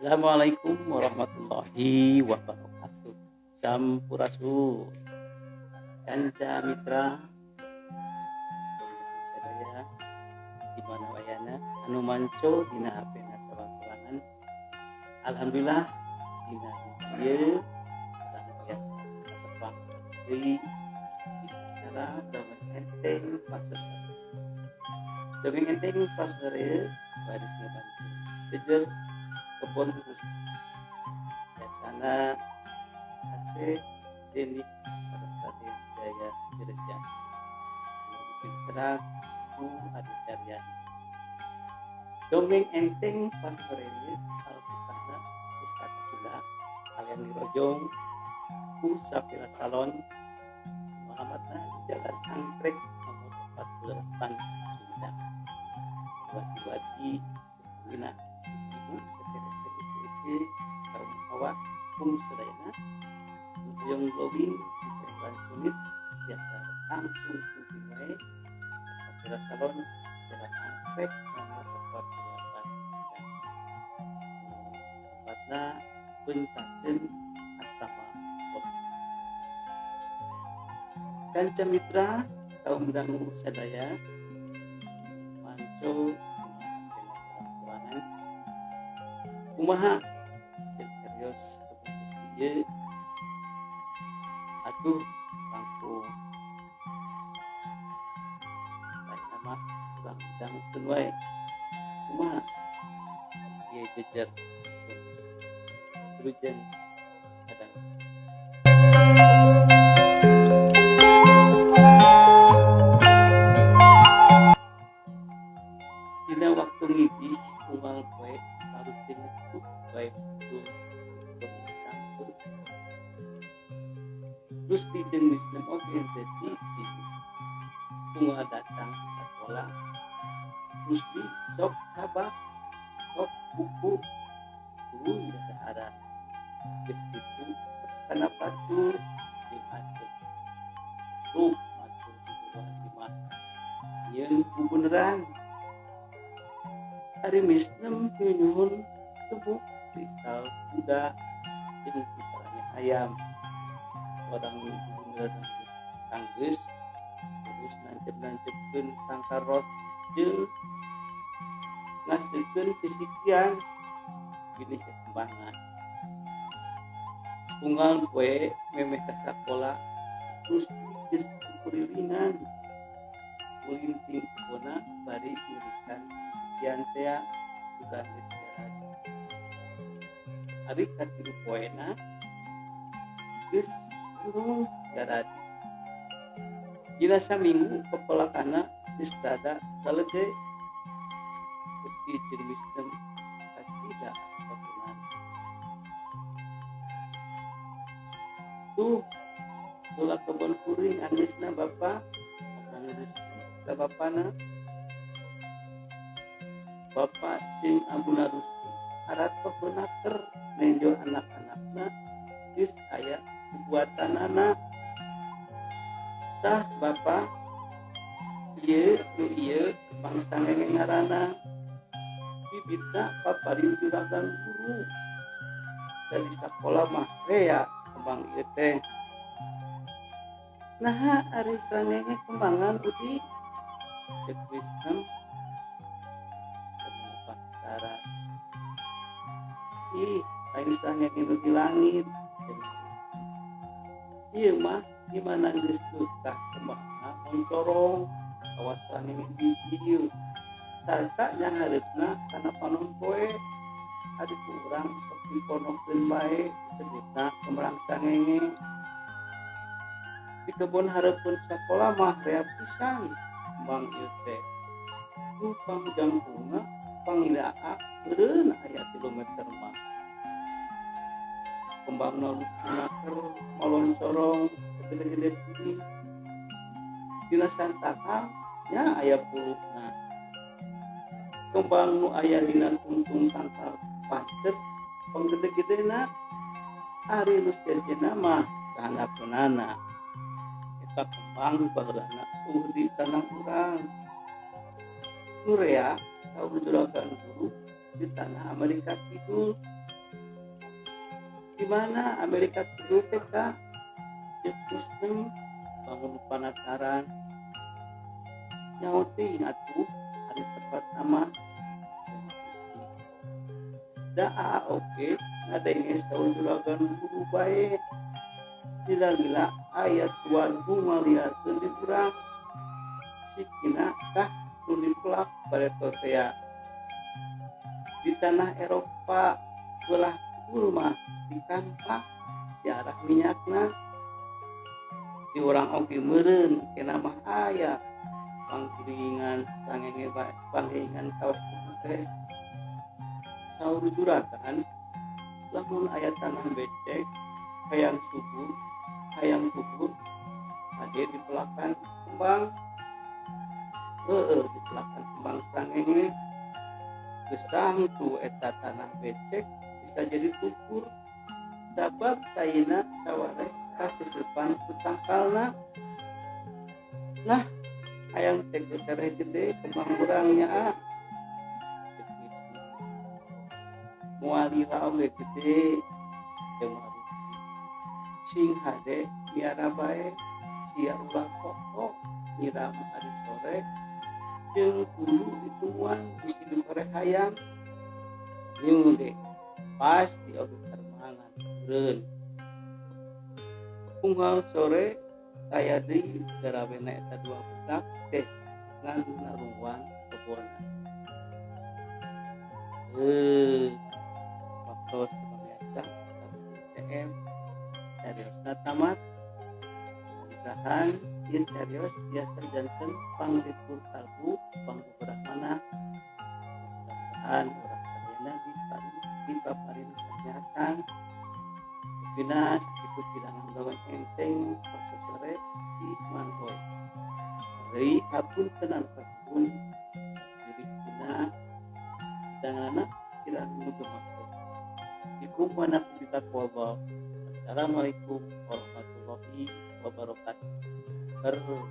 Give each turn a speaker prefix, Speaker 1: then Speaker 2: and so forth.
Speaker 1: Assalamualaikum warahmatullahi wabarakatuh. Sampurasun. Kanca mitra sadaya di mana wayana anu manco dina HP-na sawakurangan. Alhamdulillah, dina ieu urang biasa tepang deui di acara Dongeng Enteng Pasosore. Dongeng Enteng Pasosore baris ngabantu jejer kebon biasana AC Deni sareng Jaya Direja ku Adi Daryani. Dongeng Enteng Pasosore Alkitabna Pustaka Sunda kalian dirojong ku Safira Salon, alamatna di Jalan Anggrek nomor 48, Sumedang. Wati-wati mina ibu teteh, kaum hawa, kum sadayana hoyong glowing di kulit biasa langsung sumping wae Safira Salon, Jalan Anggrek nomor 48, Sumedang, tempatna puntaseun asrama polisi. Kanca mitra kaum dangu sadaya manco kurangan, kumaha serius ieu atuh? Langkung saya mah kurang dangukeun wae, kumaha ieu jejer wilujeng kadang. Dina waktu ngidih unggal poe Rusdi ngetuk wae betul. Rusdi jeung Misnem oge henteu cicing. Unggal datang ke sakola, Rusdi sok sabak, sok buku tuluy dadaharan. Geus kitu kana pacul jeung aseup. Tuh matur di luar imah nyieun bubeneran. Ari Misnem nyunyuhun tebuk kristal kuda jeung kiparanya hayam. Orang bubeneran tanggeus terus nancep-nancepkeun tangkal ros jeung ngaseukeun sisikian bilih kekembangan. Unggal poe memeh ka sakola, Rusdi geus kukurilingan ulinting kebonna bari nyirikan sisikian tea sugan geus jaradi. Ari katilu poena geus embung jaradi. Dina saminggu pepelakanna geus rada galede. Rusdi jeung Misnem kacida atokeunana. Tuh, heula kebon kuring anggeusna, Bapa, omong Rusdi ka bapana. Bapa jeung ambuna Rusdi aratoh benaker nenjo anak-anakna geus aya bubuatanana. Tah, Bapa, ieu nu ieu kembang sangenge ngaranna. Bibitna paparin juragan guru. Da di sakola mah rea kembang ieu teh. Naha ari sangenge kembangan, Udi? Cek Misnem pasaran. Ih, lain sangenge nu di langit. Ieu mah di mana geus tah kembangna moncorong kawas sangenge biji ieu. Sarta nyanghareupna kana panon poe. Ari ku urang sok diponokeun bae disebutna kembang sangenge. Di kebon hareupeun sakola mah rea pisan kembang ieu teh. Nu pangjangkungna pangilaa meureun aya 3 meter mah. Kembangna lucu moloncorong gede-gede gini. Dina santakal nya aya pulukna. Kembang nu aya dina tungtung tangkal pancet panggede-gedena. Ari nu sejenna mah sahandapeunana. Eta kembang baheulana tuh di tanah urang. Nu rea kaum juragan guru di tanah Amerika Kidul. Di mana Amerika Kidul teh, Kak? Ceuk Muslim bangun penasaran. Nyaho teuing atuh ari tempat mah. Da Aa oge ngadenge saur juragan guru bae. Lila-lila aya tuan bunga liarkeun di urang. Sikina tah nu dipelak bareto tea. Di tanah Eropa belah kidul mah dikampak diarah minyakna. Di urang oge meureun kena mah aya panggilingan sangenge bae panggilingan kawas kitu teh. Saur juragan lamun aya tanah becek hayang subur hayang subur ade dipelakan kembang. Heueuh, dipelakan kembang sangenge geus tangtu eta tanah becek bisa jadi subur sabab caina sawareh kaseusepan ku tangkalna. Nah, hayang teh tereh gede kembang urang nya ah. Moal lila oge gede jeung moal rugi. Sing hade miara bae sia ulah poho nyiram ari sore jeung kudu dituan bisi dikoreh hayang. Nyung ge pasti oge karmangan meureun. Unggal sore aya deui garawena eta dua budak teh ngan naruan kebonna. Waktu pemirsa TM seriosna tamat. Mudah-mudahan ieu serios tiasa janten panglipur kalbu pangbubarah manah. Mudah-mudahan urang sadayana dipaparin kesehatan. Bina sakitu bilangan dongeng enteng waktu sore di Manboy. Deui hapunten anu kasuhun diri dina hidanganna kirang nu gemakeun. Assalamualaikum warahmatullahi wabarakatuh. Berbiak.